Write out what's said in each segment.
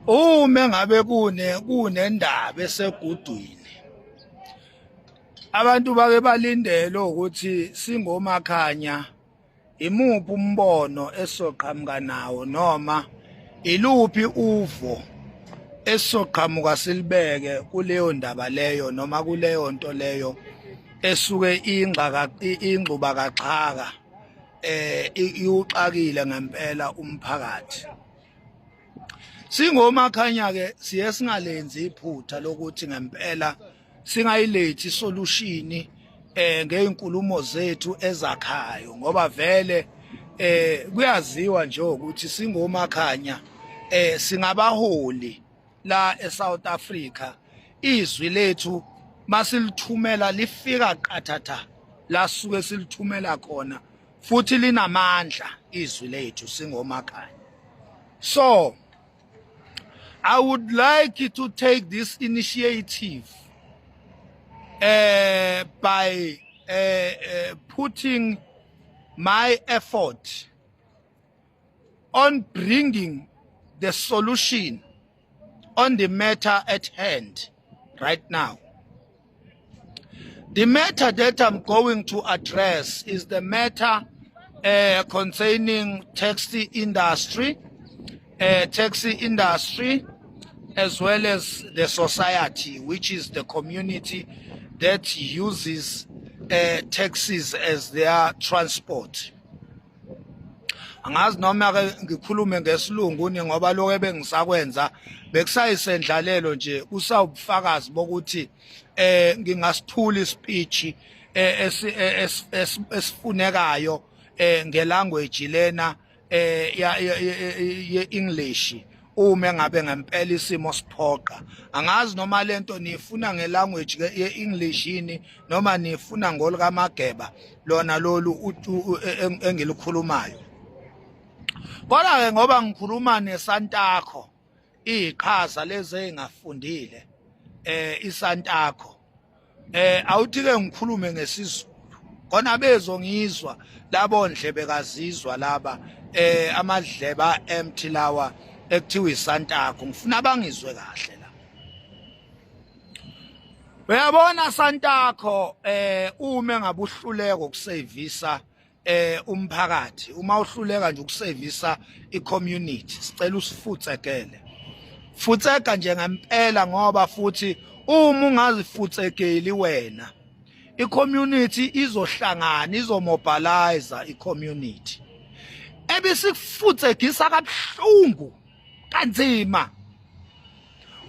Uma ngabe kunendaba esegudwini, abantu bake balindele ukuthi singomakhanya imuphi umbono esoqhamuka nawo noma iluphi uvo esizoqhamuka silibeke kuleyo ndaba leyo noma kuleyo nto leyo esuke ingxaka ingxuba kaxhaka iwuxakile ngempela umphakathi. Singomakhanya ke siye singalenzi iphutha lokuthi ngempela singayilethi solution ngeinkulumo zethu ezakhayo, ngoba vele kuyaziwa nje ukuthi singomakhanya singabaholi la eSouth Africa. Izwi lethu masilithumela lifika qathatha la suke silithumela khona, futhi linamandla izwi lethu singomakhanya. So I would like to take this initiative by putting my effort on bringing the solution on the matter at hand right now. The matter that I'm going to address is the matter concerning taxi industry, as well as the society, which is the community that uses taxis as their transport. Angazi noma ke ngikhulume ngesilungu ni, ngoba lokho ebengisakwenza bekusayisendlalelo nje, kusawubufakazi bokuthi ngingasithula ispeech esifunekayo ngelanguage lena ye English uma ngabe ngempela isimo siphoqa. Angazi noma lento nifuna ngelanguage ye English yini noma nifuna ngolukaMageba lona lolu engilikhulumayo. Kodwa ke ngoba ngikhuluma neSantaco, iqhaza lezi engafundile, iSantaco, awuthi ke ngikhulume ngesiZulu khona bezongizwa labo ndlebe kazizwa laba amadleba empty lawa ekuthiwa iSantaco. Ngifuna bangizwe kahle la. Uyabona Santaco, uma ngabe uhluleka ukusevisa umphakathi, uma uhluleka nje ukusevisa icommunity, sicela usifutsekele, futseka nje ngempela, ngoba futhi uma ungazifutsekeli wena, icommunity izohlangana, izomobilize icommunity ebisikufutsekisa kabuhlungu kanzima,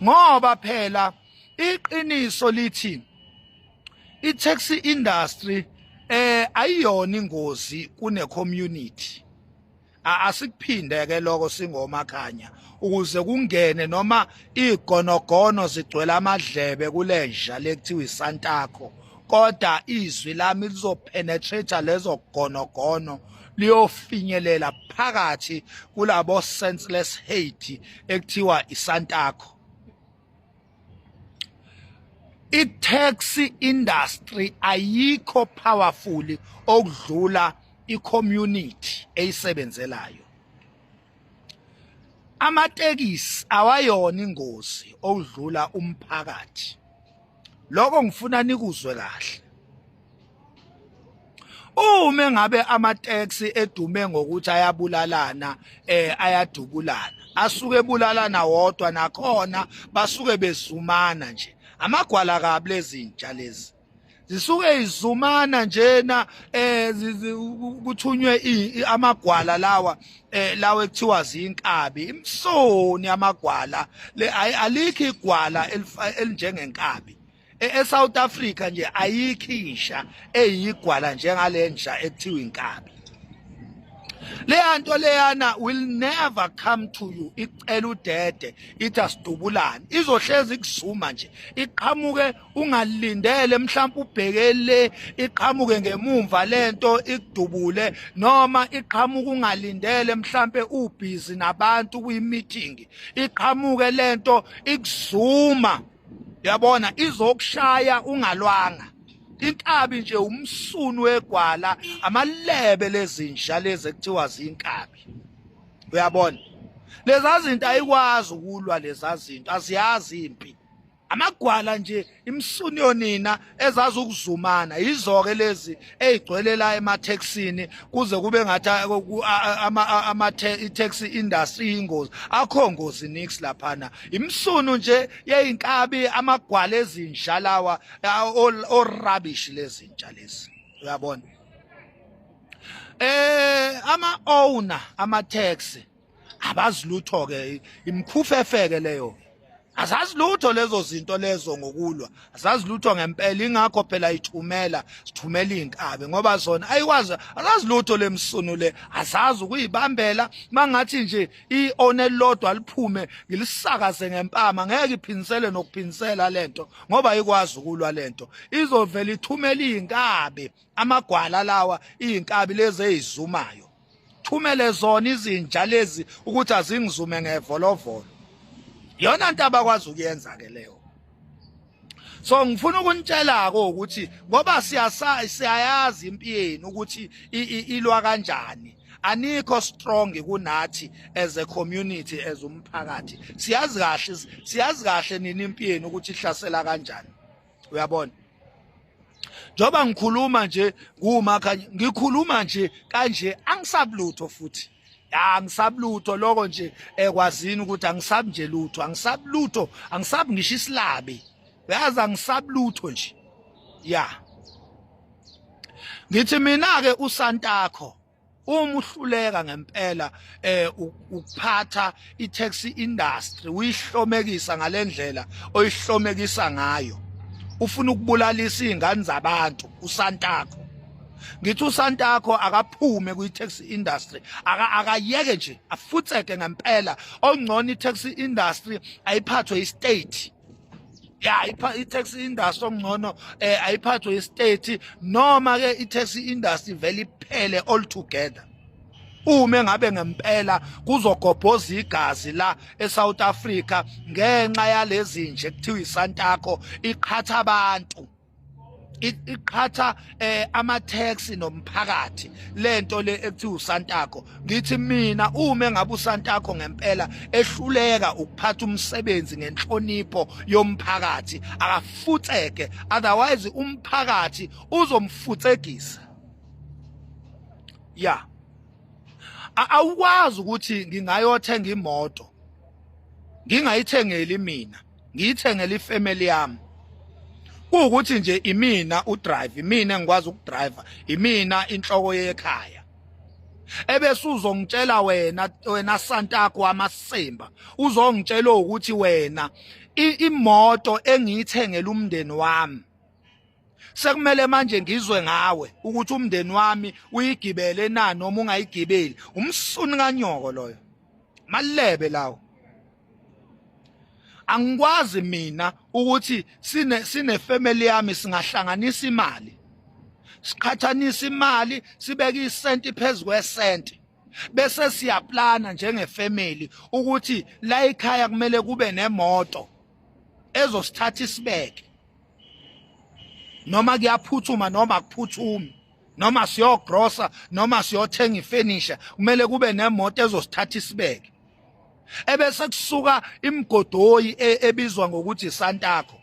ngoba phela iqiniso lithi i-taxi industry ayiyona ingozi kune community. Asikuphinde ke lokho singomakhanya ukuze kungene noma igonogono zigcwele amadlebe kulenja lekuthiwa iSantaco, kodwa izwi lami lizopenetrate lezo gonogono, liyofinyelela phakathi kulabo senseless hate ekuthiwa iSantaco. I-taxi industry ayikho powerful okudlula i-community eyisebenzelayo. Amatekisi awayona ingozi okudlula umphakathi. Lokho ngifuna nikuzwe kahle. Uma ngabe amateksi edume ngokuthi ayabulalana, ayadubulana, asuke ebulalana wodwa, nakhona basuke bezumana nje. Amagwala kabi lezinja lezi, zisuke izumana njena, kuthunywe amagwala lawa lawa ekuthiwa zinkabi, imsoni amagwala le. Alikho igwala elinjengenkabi eSouth Africa nje, ayikho insha eyigwala njengalenja ekuthiwa inkabi. Leya nto leyana will never come to you icela udede, ithi asidubulane. Izohlezi ikuzuma nje, iqhamuke ungalindele, mhlawumbe ubheke le, iqhamuke ngemumva lento ikudubule, noma iqhamuke ungalindele, mhlambe ubhizi nabantu kwi-meeting, iqhamuke lento ikuzuma. Yabona, izokushaya ungalwanga. Inkabi nje umsunu wegwala, amalebe lezinja lezi ekuthiwa zinkabi. Uyabona, Leza zinto ayikwazi ukulwa, leza zinto aziyazi impi. Amagwala nje, imsuni yonina ezazi ukuzumana yizoke lezi ezigcwele la emathexini, kuze kube ngathi ama taxi industry ingozi. Akho ngozi nix laphana, imsunu nje yeyinkabi, amagwala ezinja lawa, o rubbish lezinja lezi, uyabona. Ama owner ama taxi abazilutho ke, imkhufefeke leyo, azazi lutho lezo zinto lezo ngokulwa, azazi lutho ngempela. Ingakho phela ithumela, sithumela inkabi, ngoba zona ayikwazi, azazi lutho lemsunu le, azazi ukuyibambela. Mangathi nje ione elilodwa liphume, ngilisakaze ngempama, ngeke iphinsele nokuphinsela lento, ngoba ayikwazi ukulwa lento. Izovela ithumela inkabi, amagwala lawa, izinkabi lezi ezizumayo, thumele zona izinja lezi ukuthi azingizume ngevolovolo. Yona nto abakwazi ukuyenza ke leyo. So ngifuna ukunitshela ko ukuthi ngoba siyayazi impi yenu ukuthi ilwa kanjani, anikho strong kunathi as a community, as umphakathi. Siyazi kahle, siyazi kahle nini impi yenu ukuthi ihlasela kanjani, uyabona. Njoba ngikhuluma nje ngumakhanya, ngikhuluma nje kanje, angisabi lutho futhi, angisabi lutho lokho nje, ekwazini ukuthi angisabi nje lutho, angisabi lutho, angisabi ngisho isilabi, uyazi, angisabi lutho nje. Ya, ngithi mina ke, uSantakho, uma uhluleka ngempela ukuphatha i-taxi industry, uyihlomekisa ngalendlela oyihlomekisa ngayo, ufuna ukubulalisa izingane zabantu, uSantakho, ngithi uSantakho akaphume kwi-taxi industry, akayeke nje, afutseke ngempela. Ongcono i-taxi industry ayiphathwe i-state. Ya, i-taxi industry ongcono ayiphathwe i-state, noma ke i-taxi industry vele iphele altogether, uma ngabe ngempela kuzogobhoza igazi la eSouth Africa ngenxa yalezi nje kuthiwa iSantakho iqhatha abantu, iqhatha ama taxi nomphakathi. Lento le ekuthiwa uSantakho, ngithi mina, uma engabe uSantakho ngempela ehluleka ukuphatha umsebenzi ngenhlonipho yomphakathi, akafutseke, otherwise umphakathi uzomfutsegisa. Ya, awukwazi ukuthi ngingayothenga imoto, ngingayithengeli mina, ngiyithengele ifamily yami, kuwukuthi nje imina udrive, imina engikwazi ukudrive, imina inhloko yekhaya, ebese uzongitshela wena, wena Santakho amasimba, uzongitshela ukuthi wena imoto engiyithengela umndeni wami sekumele manje ngizwe ngawe ukuthi umndeni wami uyigibele na noma ungayigibeli. Umsuni kanyoko loyo, malebe lawo. Angikwazi mina ukuthi sine family yami singahlanganisa imali, siqhathanisa imali, sibeke isenti phezulu kwesenti, bese siyaplana njengefamily ukuthi la ekhaya kumele kube nemoto ezosithatha isibeke, noma kuyaphuthuma noma akuphuthumi, noma siyogrosa noma siyothenga ifurniture, kumele kube nemoto ezosithatha isibeke. Ebese kusuka imigodoyi ebizwa ngokuthi iSantakho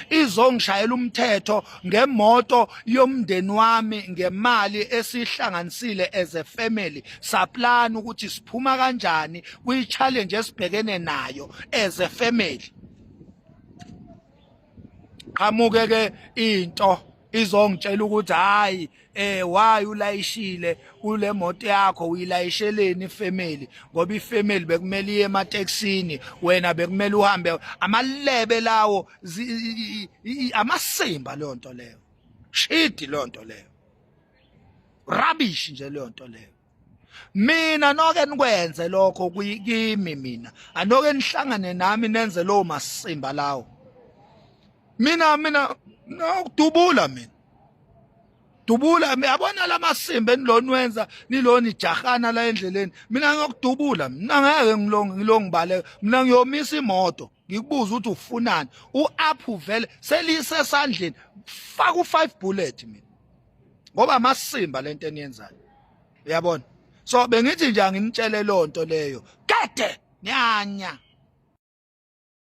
izongishayela umthetho ngemoto yomndeni wami, ngemali esihlanganisile as a family, saplan ukuthi siphuma kanjani kwi-challenge esibhekene nayo as a family. Qhamuke ke into izongitshela ukuthi hayi, why ulayishile kule moto yakho, uyilayisheleni ifamily, ngoba ifamily bekumele iye ematekisini, wena bekumele uhambe. Amalebe lawo, amasimba leyo nto leyo, shidi leyo nto leyo, rubbish nje leyo nto leyo. Mina noke nikwenze lokho kimi, mina anoke nihlangane nami nenze lowo masimba lawo, mina nokudubula, mina dubula. Yabona lamasimba enilona wenza, nilona ijahana la endleleni, mina ngiyokudubula. Mina ngeke ngilongibaleka, mina ngiyomisa imoto, ngikubuza ukuthi ufunani. U-up vele selisesandleni, faka u-5 bullet mina, ngoba amasimba lento eniyenzayo, uyabona. So bengithi nje anginitshele lonto leyo kade. Niyanya.